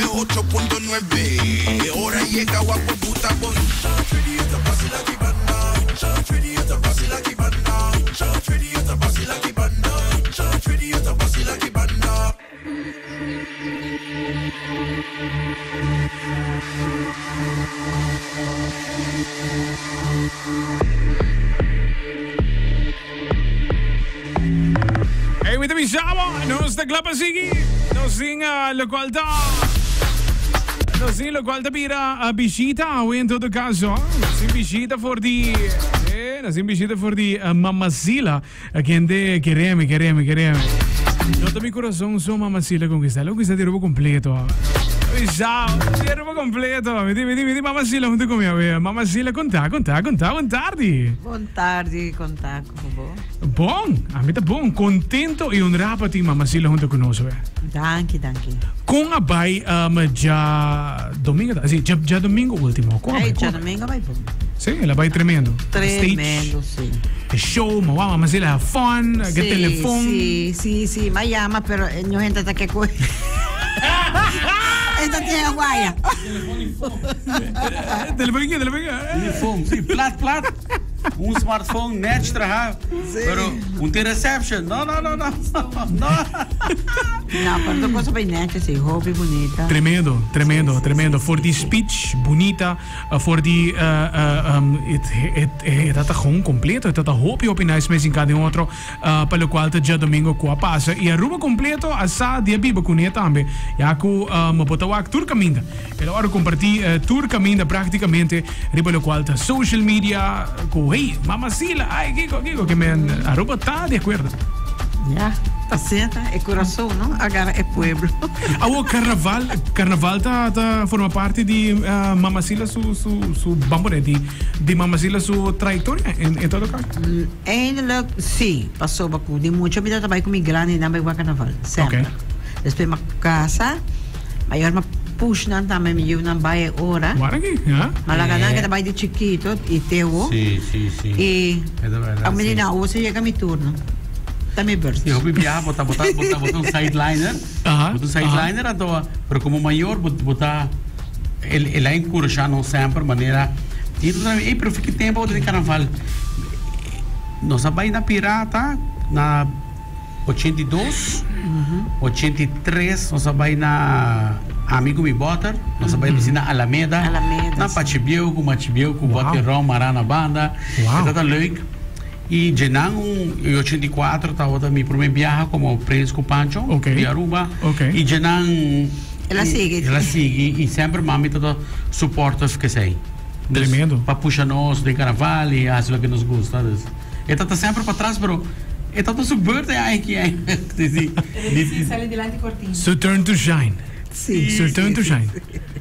8.9 Ora yega wak bo buta bon. Hey, mi ta bisa bo, nos ta kla pa sigui. Nos tin uh, locual ta Nos tin locual ta bira uh, bishita awe en todo caso. Nos tin bishita for di eh, nos tin bishita for di uh, Mamazila. Kende keremi, keremi, keremi. No ta mi corazón so Mamazila conquista. Lo conquista di robo completo. Bisa, di robo completo. Mi di, mi di, mi di Mamazila junto con mi awe. Mamazila, conta, conta, conta. Bon tardi. Bon tardi, conta como bo? Bon, a mi ta bon, contento y honrado pa tin Mama Sila hunto cu nos, we. Danki, danki. Con a bay um, dja domingo, ta? Sí, dja, dja domingo ultimo. Con a bay? Hey, Con a dja bay? domingo a bay bon. Sí, el a bay tremendo. Tremendo, Stage, sí. e show, ma wou, Mama Sila have fun, ke Sí, telefon. Sí, sí, sí, ma yama, pero eh, no gente ta ke cu. Esta tiene guaya. Telefon, ke, telefon, ke? Telefon, sí, plat, plat. Un smartphone net traha, pero un tin reception. No, no, no, no. No. No, pero tu cosa bij netjes, sí, hopi bunita. Tremendo, tremendo, tremendo. Voor die speech, bunita. Voor die, het, het, het ta gewoon completo. Het ta hopi, hopi nice mes in cada otro. Pa locual ta djadomingo cu a pasa. Y Aruba completo a sa di a biba cune tambe. Ya cu bo ta wak tur caminda. El a ora comparti tur caminda practicamente riba locual ta social media cu hey, Mama Sila, ay kico, kico, ke men Aruba ta di acuerdo. Ya, ta seta e curason, no? Agarra e pueblo. Awo carnaval, carnaval ta ta forma parti di Mama Sila su su su bambone di di Mama Sila su trayectoria en en todo caso. Eindelijk si, pasobra ku di mucha mi tabata bai ku mi grandinan bai wak karnaval, semper. Despues mi a kasa, mayor mi a push nan tambe, mi yiunan bai e ora. Wara aki, ya. Mi a laga nan keda bai di chikito i te awo. Si, si, si. I E ta bèrdat, a mi di si. nan, awo si yega mi turno, ta mi beurt. Si, hopi biaha bo ta bo ta bo ta bo ta un sideliner, bo ta un sideliner anto pero komo mayor bo bo ta El el a enkurashá nos semper manera tin otro tambe, ey pero fi ki tempu bo ta den karnaval? Nos a bai na Pirata na 82, 83 nos a bai na ami ku mi bòter, nos a bai bisi na Alameda, Alameda, na sí. Pachi Bieu ku Machi Bieu ku Wow. bòter ròm mará na banda. Wow. E tabata leuk. I djenan un i 84 tabata mi promé biaha komo Prins ku Pancho Ok. di Aruba. Ok. I djenan El a sigui. El a sigui i semper mami ta ta supportive kesei. Dus Tremendo. Pa pusha nos den carnaval i hasi loke nos gusta. Dus e ta ta semper patras pero e ta ta su beurt e aki Si, Si, sali dilanti cortina. Su turn to shine. Si. Su turn to shine.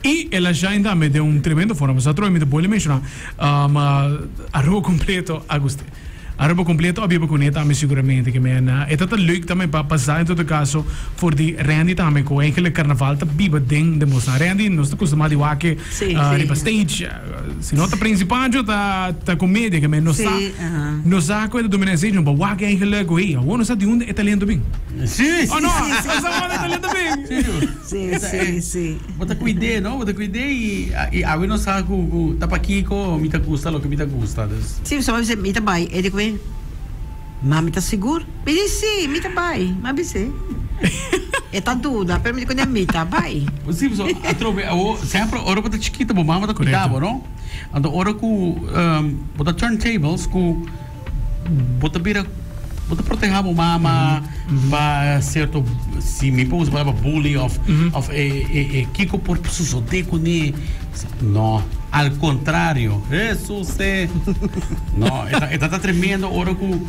I el a shine tambe den un tremendo forma. Pasobra atrobe mi ta bolbe menciona Aruba completo a guste. Aruba completo a biba cune tambe seguramente ke men e ta ta leuk tambe pa pasa en todo caso for di Randy tambe cu eigenlijk carnaval ta biba den den bos nan. Randy nos ta costuma di wak riba stage si no ta Prince Pancho ta ta comedia ke men nos sa nos sa cu e ta domina e stage no pa wak eigenlijk cu hey awor nos sa di unda e talento bin. Si Oh no nos sa unda e talento bin. Si si si. Bo ta cuid'é no bo ta cuid'é y y awe no sa cu cu ta pakico mi ta gusta loke mi ta gusta dus. Si mi bisa mi ta bai e di cu mi ma mi ta sigur mi di si mi ta bai mi a bis'é e ta duda pero mi di cu mi ta bai. Si pasobra atrobe awo semper ora bo ta chikito bo mama ta cuida bo no anto ora cu bo ta turn tables cu Bo ta bira, bo ta proteha bo mama pa cierto, si mi por usa palabra bully of, of e, e, e kiko por sosode kuné. No, al contrario. Hesus e. No, e ta, e ta ta tremendo ora ku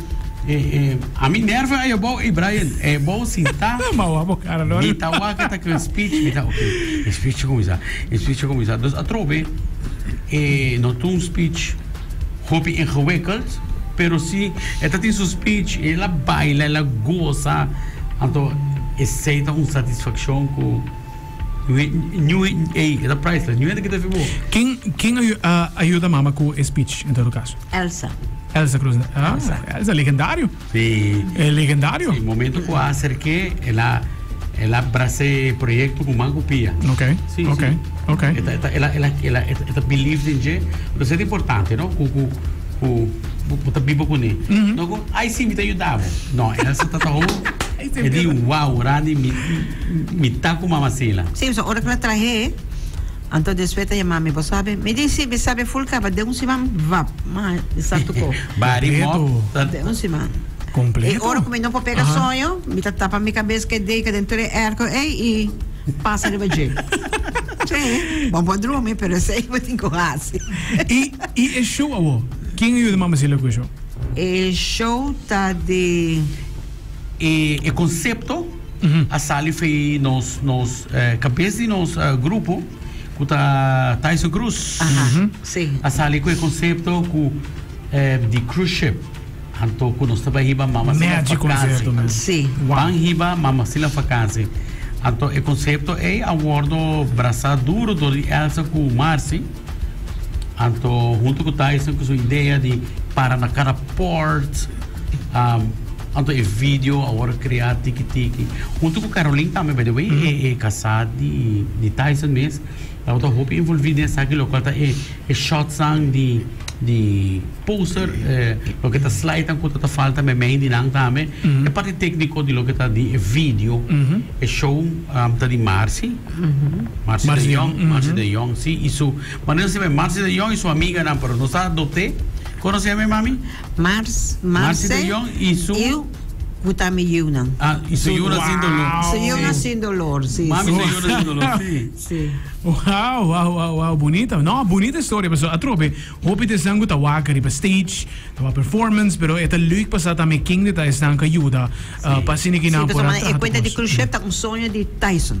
e, e, a mi nervio ei abou, ey Brian, ei abou sinta. Ma wak bo kara no. Mi ta wak e ta ku e speech, mi ta ok, e speech a kuminsá, e speech a kuminsá. Dus atrobe e no ta un speech. Hopi ingewikkeld, pero si e ta tin su speech, el a baila, el a gosa, anto esey ta un satisfaccion cu ñu ey, e ta priceless, ñu hende kita fi bo. Ken ken a ayuda mama cu e speech en todo caso? Elsa. Elsa Cruz. Ah, Elsa. Elsa, legendario. Si. E legendario. Si, momento cu a acerke, el a. El a brasa e proyecto cu man cu pia. Ok. Si, si. E ta, e ta, el a, el a, el a, e ta believe den dje. Entonces ta importante, no? Cu, cu, cu bo ta biba cune. No cu, ay si, mi ta yuda bo. No, Elsa ta ta ho, e di, wow, Randy, mi, mi ta cu Mama Sila. Si, so ora cu el a trahe, anto despues ta yama mi, bo sabi? Mi di, si, mi sabi full caba, den un siman, vap, ma mi sa tuco. Bari mop. Den un siman. Completo. E ora cu mi no por pega soño, mi ta tapa mi cabes cu e deken den tur e airco ey y pasa riba dje. Sí, bo por drumi, pero esey bo tin cu haci. Y, y e show awo? Ken a yuda Mama Sila cu e show? E show ta di. E, e concepto a sali fei nos, nos cabes di nos grupo, cu ta Tyson Cruz. Aha, sí. A sali cu e concepto cu di cruise ship. Anto ku nos ta bai hiba Mama Sila Magic vakansi. concerto, man. Sí. Ban hiba Mama Sila vakansi. Anto e konsepto ei a wordo brasá duro dor di Elsa ku Marcy. Anto hunto ku Tyson ku su idea di para na kada port. Anto e video a wordo kreá tiki tiki. Hunto ku Caroline tambe, by the way, e kasá di Tyson mes tabata hopi envolví den esaki lokual ta e shotsnan di di poster, loke ta slide-nan ku ta ta falta meimei di nan tambe. E parti tékniko di loke ta di e video, e show ta di Marcy, Marcy de Jong, Marcy de Jong, si, i su, manera nos yama Marcy de Jong i su amiganan, pero nos a adopt'é. Kon nos yama e mami? Mars, Marcy de Jong i su. Ku ta mi yiunan. Ah, i su yiunan sin dolor. Su yiunan sin dolor, si. Mami su yiunan sin dolor, si. Si. Wow, wow, wow, wow, bunita. No, bunita historia, pasobra atrobe hopi ta esnan ku ta wak riba stage, ta wak performance, pero e ta leuk pa sa tambe ken ta esnan ku a yuda pa asina ki nan Sí, por a pasobra traha e kuenta di tur kos. cruise ship ta un soño di Tyson.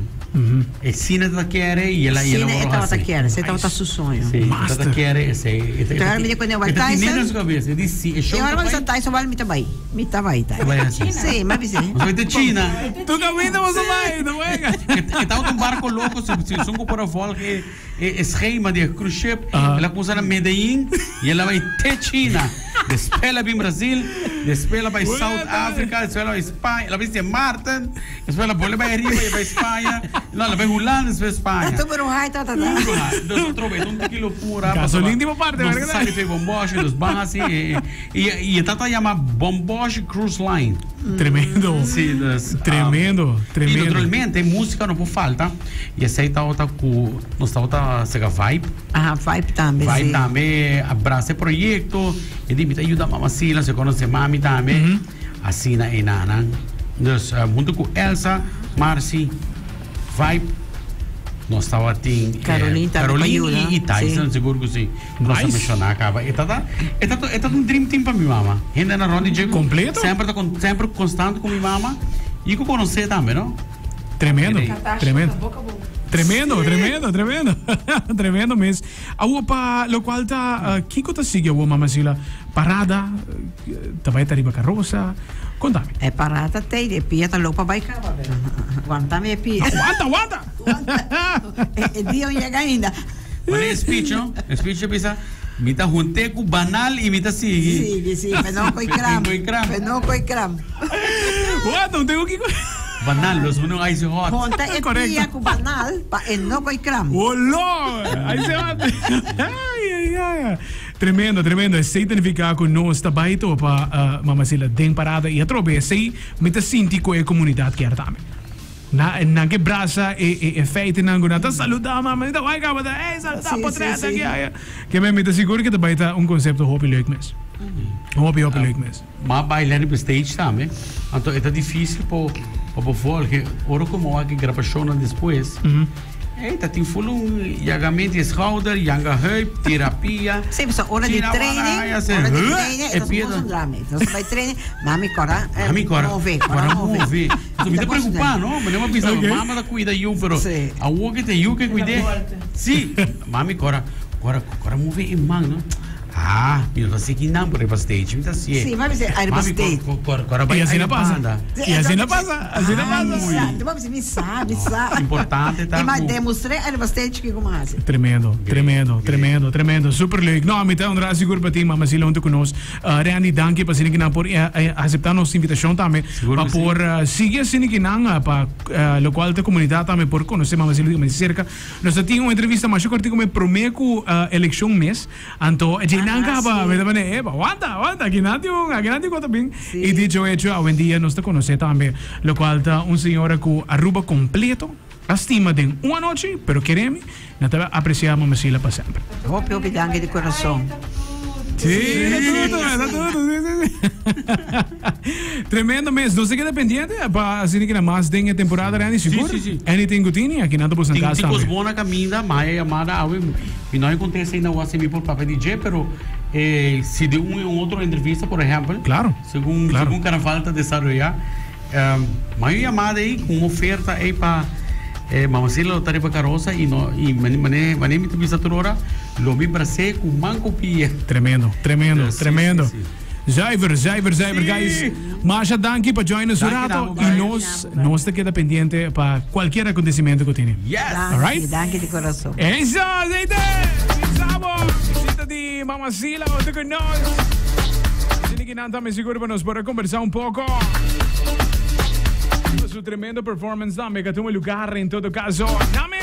E sina ta kere i el a Sina wòrdu e tabata hasi. kere, esei tabata su soño. Sí, e tabata Master. kere esei. E ta Te ora mi di kuné wak e ta tine Tyson. na su kabes. E di si e show E ora ta mi bisa bai. Tyson wal mi ta bai. Mi ta bai Ta bai hasi. Sí, mi a bisa. Nos bai te China. Tu caminda boso bai, no wega. E tabata un barco loco, si si esun cu por a volg e e schema di e cruise ship, el a cuminsa na Medellin y el a bai te China. Despues el a bin Brasil, despues el a bai South Africa, despues el a bai Spaña, el a bai Sint Maarten, despues el a bolbe bai ariba y a bai Spaña, no, el a bai Hulanda despues Spaña. Tur bruha ta ta ta. Tur bruha. Entonces otro vez, un tiki locura. Gasolin di bo parte, Nos verdad? sali fe bomboshi, nos ban hasi e E, e tata yama Bombosh Cruise Line. Tremendo. Sí, dus, Tremendo, tremendo. Y naturalmente, música no por falta. Y esey tabata cu nos tabata sega Vibe. Aha, Vibe tambe, Vibe sí. tambe abraza e proyecto. E di, mi ta yuda Mama Sila, se conoce mami tambe. Asina e nanan. Dus, hunto cu Elsa, Marcy, Vibe, nos tabatin Caroline tambe pa Caroline yuda, y Tyson, sí. sigur cu si. Nos a Nice. menciona caba. E tata, e tata, e tata un dream team pa mi mama. Hende na rond di dje cu Completo. Semper ta con, semper constant cu mi mama. Y cu conoce tambe, no? Tremendo, Katasha tremendo. ta boca boca. Tremendo, tremendo, tremendo. Tremendo mes. Awo pa locual ta eh, kico ta sigui awo Mama Sila? Parada, eh, ta bai ta riba carroza. Contame. E parada tey, e pia ta lopa bai caba, pero wantame e pia. Aguanta, aguanta. E, e dia no yega ainda. Wanneer e speech, no? E speech a bisa, Mi ta hunté ku banal i mi ta sigui. Sigui, sí, pe no koi kram. Pe no koi kram. Pe no koi kram. Wat? No tengo kiko. Banal, los uno ice hot. Hunta e Correcto. pia ku banal pa e no koi kram. Oló! Ahí se va. Ay, ay, ay. Tremendo, tremendo. Esei ta nifiká ku nos ta bai topa uh, Mama Sila den parada i atrobe esei mi ta sinti ku e komunidat kier tambe. Na nan ke brasa e e e feitennan ku nan ta saludá mama mi ta wai kaba ta ey saludá Sí, sí, potret sí. aki aya. Ke men mi ta sigur ke ta bai ta un konsepto hopi leuk mes. Hopi hopi leuk mes. Ma baila riba stage tambe, anto e ta dificil po pa bo volge. Ora ku mi wak e grabashonnan despues, ey ta tin ful un yagamento di schouder, yanga heup, terapia. Sí, pasobra ora di China wara training, haya se, ora di huh, training, e e ta pia su ta- drame. Nos ta bai training, mami kora, eh, Mami kora, move, kora move. Anto mi ta preocupa, no? Mi no a bisa, Ok. mama ta cuida yu, pero Sí. awor ke ta yu ke cuid'é. volta. Sí, mami kora, kora, kora move e man, no? Ah, mi no ta sigui nan por riba stage, mi ta sié. Sí, mami sê ariba stage. Y asina pasa. Y asina pasa, asina pasa. Ay, mami sê, mi sa, mi sa. Importante ta Y ma demostré ariba stage kiko mi hasi. Tremendo, tremendo, tremendo, tremendo. Super leuk. No, mi ta honra sigur pa tin Mama Sila hunto cu nos. Randy, danki pa asina ki nan por acepta nos invitacion tambe. Pa por sigui asina ki nan pa locual ta comunidad tambe por conoce Mama Sila di cerca. Nos ta tin un entrevista masha cortico me prome cu eleccion mes. Anto dje nan caba, mi ta pone, epa, wanta, wanta, aki nan tin un, aki nan tin cos ta bin. Y dicho hecho, awendia nos ta conoce tambe locual ta un señora cu Aruba completo a stima den un anochi, pero kere mi, nan ta aprecia Mama Sheila pa semper. Hopi hopi danki di corazon. Sí, ta tudo, ta tudo, sí, sí, sí. Tremendo mes. Nos ta keda pendiente pa asina keda mas den e temporada, Randy, sigur? Sí, sí, sí. Anything ku tini, aki nan ta boso Tin kas tin kos tambe. bon na kaminda, ma e yamada awe mi no a enkontr'é esei na wasi mi por papia di dje, pero eh, si den un un otro entrevista, por ehèmpel, Claro, segun claro. segun karnaval ta desaroyá, ma un yamada ei ku un oferta ei pa eh, Mama Sila lo ta riba karosa i no i mane mane mane mi ta bisa tur ora, lo mi bras'é ku man ku pia. Tremendo, tremendo, Sí, sí, tremendo. sí. Zuiver, zuiver, zuiver, guys. Masha danki pa join us un Danki rato na bo, y guys. nos, nos ta keda pendiente pa cualkier acontecimiento cu tini. Yes! All right? Danki, danki di corazon. Eso, aceite! Pisamos! Visita di Mama Sila, otro cu nos. Sini ki nan tambe seguro pa nos por a conversa un poco. Su tremendo performance tambe que tuma lugar en todo caso. Name!